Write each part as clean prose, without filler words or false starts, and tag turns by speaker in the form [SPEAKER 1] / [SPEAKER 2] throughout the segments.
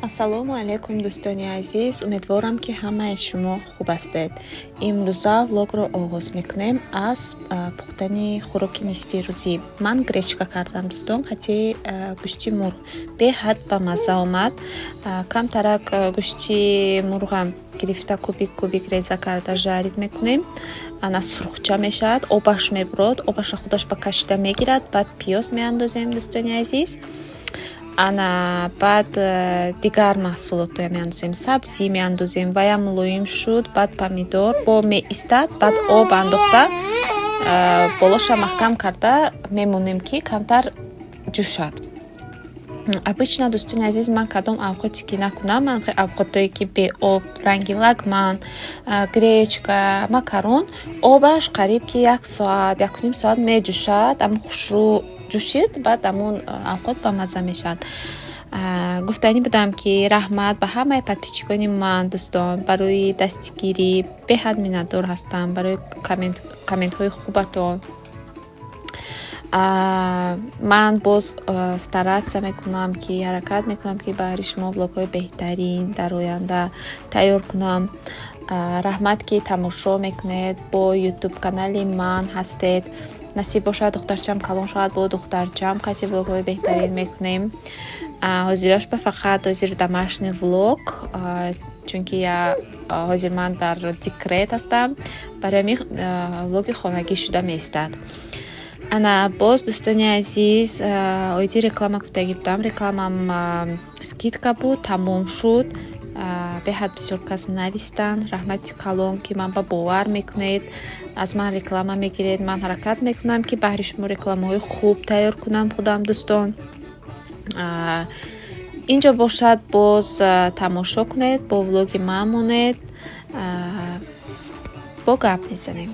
[SPEAKER 1] Ассалому алайкум, дӯстони азиз. Умедворам, ки ҳамаи шумо хуб ҳастед. Имрӯза влогро оғоз мекунем аз пухтани хӯроки нисфирӯзӣ. Ман гречка кардам, дӯстон, қати гӯшти мурғ. Беҳад ба мазза омад. Камтарак гӯшти мурғам гирифта, кубик кубик реза карда, жарить мекунем. Ана сурхча мешавад, обаш мебурод, обаша худаш ба кашида мегирад. Баъд пиёз меандозем, дӯстони азиз. Ана баъд дигар маҳсулотҳоя меандозем, сабзӣ меандозем. Ваям мулоим шуд, баъд помидор бо меистад. Баъд об андохта, болоша маҳкам карда мемонем, ки камтар ҷӯшад. Обычно, дӯстони азиз, ман кадом авқоте ки накунам, авқотое ки беоб, ранги лагман, гречка, макарон, обаш қариб ки як соат, якуним соат меҷӯшад. Ам хушрӯ ҷӯшид, баъд ҳамун авқот ба мазза мешавад. Гуфтанӣ будам, ки раҳмат ба ҳамаи подписчикони ман, дӯстон, барои дастгирӣ. Беҳад миннатдор ҳастам барои комментҳои хубатон. Ман боз стараться мекунам, ки ҳаракат мекунам, ки баҳри шумо влогҳои беҳтарин дар оянда тайёр кунам. Раҳмат, ки тамошо мекунед, бо ютуб канали ман ҳастед. Насиб бошад, духтарчам калон шавад, бо духтарчам кати влогҳои беҳтарин мекунем. Ҳозираш ба фақат ҳозир домашний влог, чунки ҳозир ман дар декрет ҳастам, барои ҳамин влоги хонагӣ шуда меистад. Ана боз, дӯстони азиз, оиди реклама гуфтагӣ будам. Рекламам скидка буд, тамом шуд. Беҳад бисёр кас навистанд. Раҳмати калон, ки ман ба бовар мекунед, аз ман реклама мегиред. Ман ҳаракат мекунам, ки баҳри шумо рекламаҳои хуб тайёр кунам худам, дӯстон. Инҷо бошад, боз тамошо кунед, бо влоги ман монед, бо гап мезанем.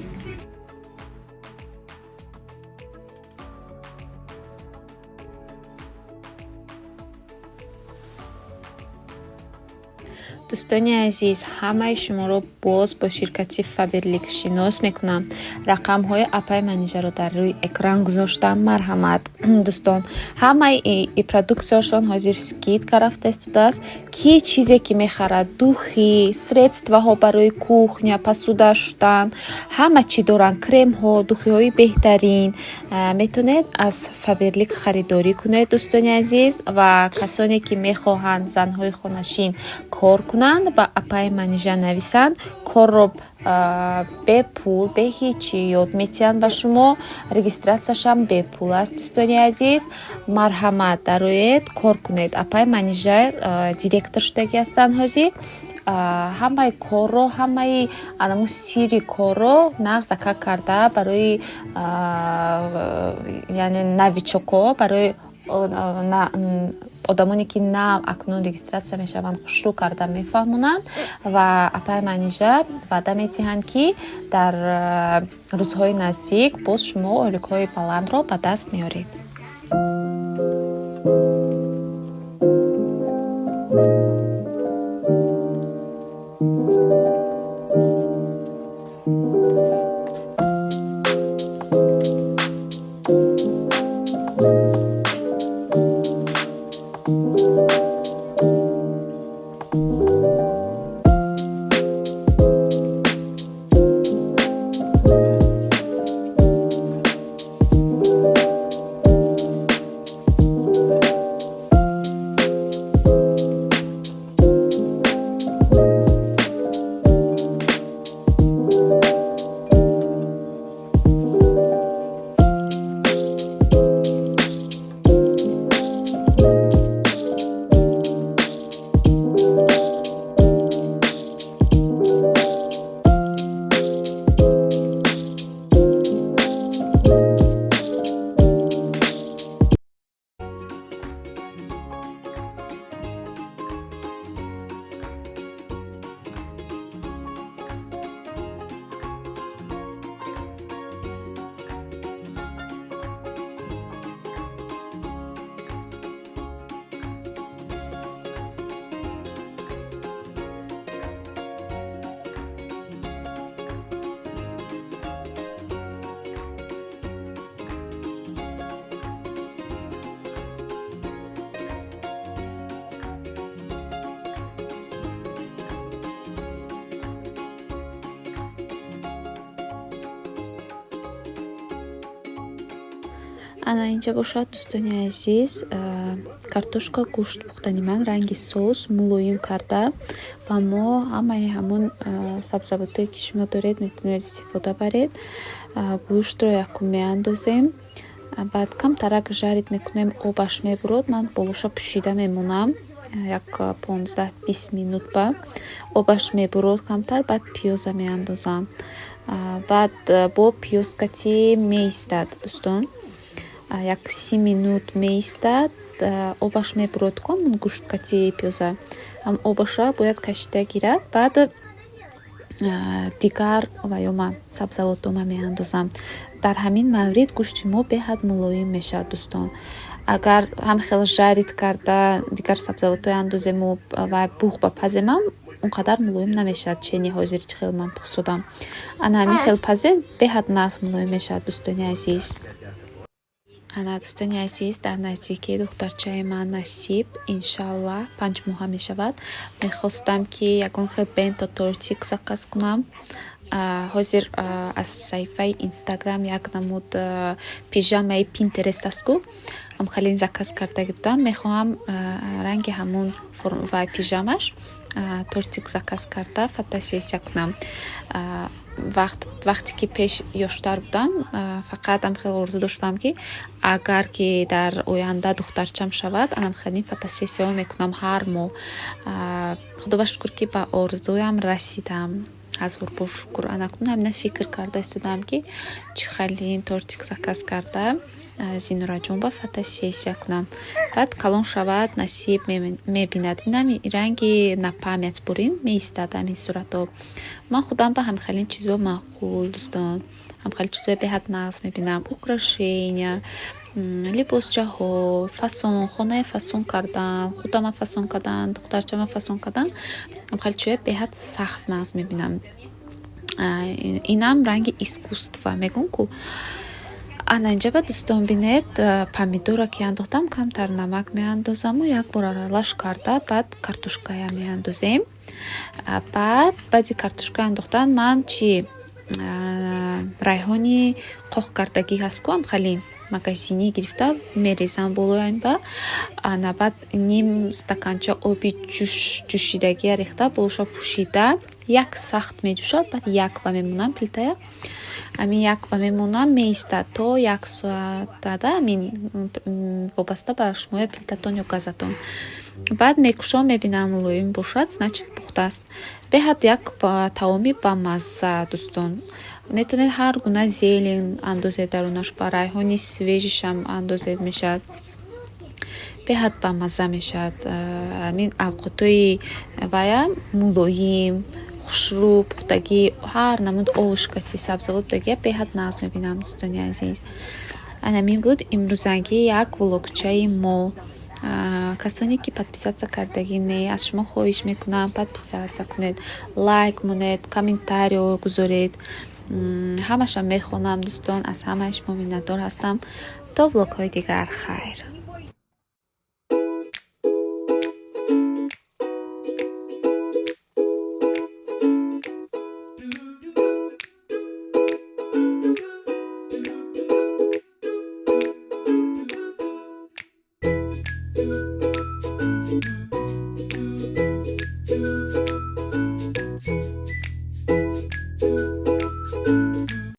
[SPEAKER 1] Дӯстони азиз, ҳамаи шуморо боз бо ширкати Фаберлик шинос мекунам. Рақамҳои апаи Манижаро дар рӯи экран гузоштам. Марҳамат, дӯстон, ҳамаи продукцияшон ҳозир скидка рафта истодааст. Ки чизе ки мехарад, духи, средствоҳо барои кухня, посуда шудан, ҳама чӣ доранд, кремҳо, духиҳои беҳтарин. Метавонед аз Фаберлик харидорӣ кунед, дӯстони азиз. Ва касоне ки мехоҳанд, занҳои хонашин, кор кунанд, ба апаи Манижа нависанд. Корро бепул, бе ҳечи ёд метиҳанд ба шумо. Регистратсияшам бепул аст, дӯстони азиз. Марҳамат, дароед, кор кунед. Апаи Манижа директор шудагӣ ҳастанд ҳозир. Ҳамаи корро, ҳамаи анаму сирри корро нағз ака карда барои, яъне, новичокҳо, барои одамоне ки нав акнун регистратсия мешаванд, хушрӯ карда мефаҳмонанд. Ва апаи Манижа ваъда метиҳанд, ки дар рӯзҳои наздик боз шумо ойликҳои баландро ба даст меоред. Ана инҷа бошад, дӯстони азиз, картошка гӯшт пухтани ман ранги соз мулоим карда ва мо ҳамаи ҳамун сабзавотое, ки шумо доред, метавонед истифода баред. Гӯштро якум меандозем, баъд камтарак жарить мекунем, обаш мебурод. Ман болоша пӯшида мемонам як 15-20 минут, ба обаш мебурод камтар, баъд пиёза меандозам. Баъд бо пиёз кати меистад, дӯстон, як 30 минут меистад, обаш мебурод ку гӯшт кати пиёза, ҳам обаша бояд кашида гирад. Баъд дигар ваёма сабзавотома меандозам. Дар ҳамин маврид гӯшти мо беҳад мулоим мешавад, дӯстон. Агар ҳам хел жарить карда дигар сабзавотҳое андозему ва буғ ба паземам, он қадар мулоим намешавад, чени ҳозир чӣ хел ман пухтодам. Ана ҳамин хел пазе, беҳад нағз мулоим мешавад, дӯстони азиз. Ана, дӯстони азиз, дар наздикии духтарчаи ман Насиб, иншаллаҳ, 5 моҳа мешавад. Мехостам, ки ягон хел бенто тортик заказ кунам. Ҳозир аз саҳифаи Инстаграм як намуд пижамаи Пинтерест аст ку, ҳамхелин заказ карда будам. Мехоҳам ранги ҳамун ва пижамаш тортик заказ карда, фотосессия кунам. Вақте ки пеш ёштар будам, фақат ҳам хеле орзу доштам, ки агар ки дар оянда духтарчам шавад, анам хеле фотосессияҳо мекунам ҳар моҳ. Худо ба шукр, ки ба орзуям расидам, ҳазор бор шукр. Анакун ҳамина фикр карда истодам, ки чӣ хеле тортик заказ карда, Зинураҷон ба фотосессия кунам. Баъд калон шавад Насиб, мебинад, инам ранги на память бурин меистад ҳамин суратҳо. Ман худам ба ҳамхелин чизо маъқул, дӯстон, ҳамхели чизои беҳад нағз мебинам: украшения, либосчаҳо, фасон, хонаи фасон кардан, худама фасон кардан, духтарчама фасон кардан, ҳамхели чизои беҳад сахт нағз мебинам. Инам ранги искусство мегӯм ку. Ана инҷа ба, дӯстон, бинед, помидорро ки андохтам, камтар намак меандозаму як бор аралаш карда, баъд картошкая меандозем. Баъд баъди картошка андохтан ман чи райҳони қоқ кардагӣ ҳаст ку, ҳамхелин магазинӣ гирифта мерезам болои ба. Ана баъд ним стаканча оби ҷӯшидагия рехта, болоша пӯшида, як сахт меҷӯшад, баъд як ба мемонам плитая. Ҳамин як ба мемонам, меистад то як соатада, ҳамин вобаста ба шумои плитатон ё газатон. Баъд мекушом, мебинам, мулоим бошад, значит, пухтааст. Беҳад як таоми бамазза, дӯстон. Метавонед ҳар гуна зелень андозед дарунаш, ба райҳони свежий шам андозед, мешавад, беҳад бамазза мешавад. Ҳамин авқотҳои вая мулоим, хушрӯ пухтагӣ, ҳар намуд овощкати сабзавот будагия беҳад нағз мебинам, дӯстони азиз. Анамин буд имрӯзагӣ як влогчаи мо. Касоне ки подписаться кардагӣ не, аз шумо хоҳиш мекунам, подписаться кунед, лайк монед, комментарио гузоред. Ҳамаша мехонам, дӯстон, аз ҳамаи шумо миннатдор ҳастам. То влогҳои дигар, хайр.